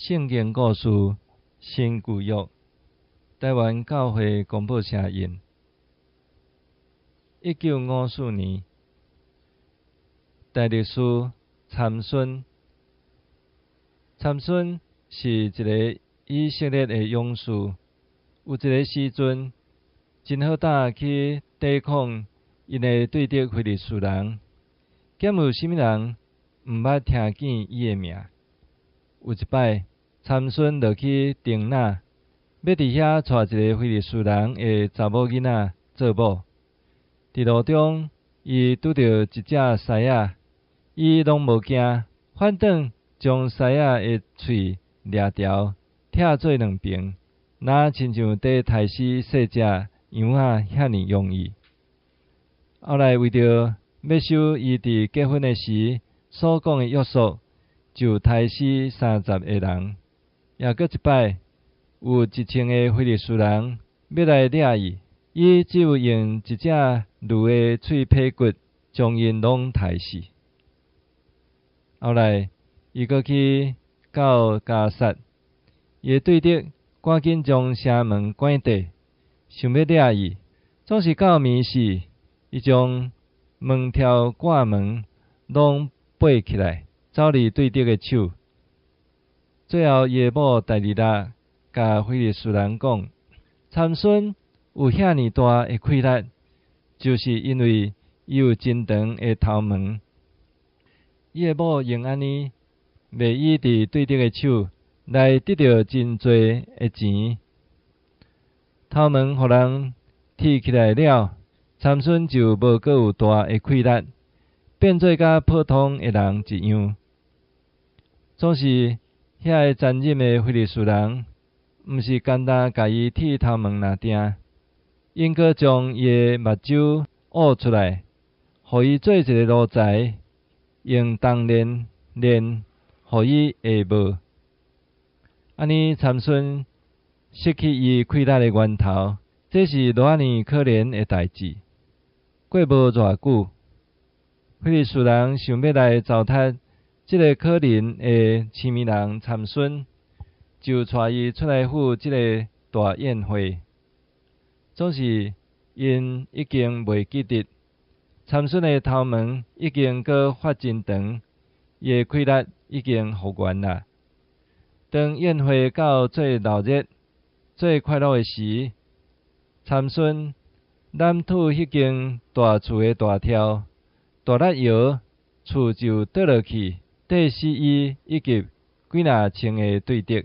聖經故事新舊約，臺灣教會公報社印。1954年，大律師參孫。參孫是一个以色列的勇士。有一个時陣，真好膽去抵抗𪜶的對敵非利士人，敢有啥物人毋捌聽見伊的名？有一擺，參孫落去亭拿，欲佇遐娶一个非利士人的查某囡仔做某。佇路中，伊拄著一隻獅仔，伊攏無驚，反轉將獅仔的喙掠牢，拆做兩爿，若親像佇刣死細隻羊仔遐爾容易。後來為著欲守伊佇結婚的時所講的約束，就刣死30個人。猶閣一擺，有1000個非利士人欲來掠伊，伊只有用一隻驢的喙䫌骨將𪜶攏刣死。後來，伊閣去到迦薩，伊的對敵趕緊將城門關閉，想欲掠伊。總是到暝時，伊將門柱掛門攏掰起來，走離對敵的手。最後，伊的某大利拉共非利士人講：參孫有遐爾大的氣力，就是因為伊有真長的頭毛。伊的某用按呢賣伊佇對敵的手來得著真濟的錢。頭毛予人剃起來了，參孫就無閣有大的氣力，變做佮普通的人一樣。總是遐个殘忍的非利士人，毋是干焦共伊剃頭毛爾定，𪜶閣將伊的目睭挖出來，予伊做一个奴才，用銅鏈鏈予伊下帽。按呢參孫失去伊氣力的源頭，這是偌爾可憐的代誌。過無偌久，非利士人想欲來糟蹋這个可憐的痴迷人參孫，就帶伊出來赴這个大宴會。總是𪜶已經袂記得，參孫的頭毛已經閣發真長，伊的氣力已經復原啦。當宴會到最鬧熱、最快樂的時，參孫攬吐彼間大厝的大柱，大力搖，厝就倒落去，綴死伊以及幾若千个對敵。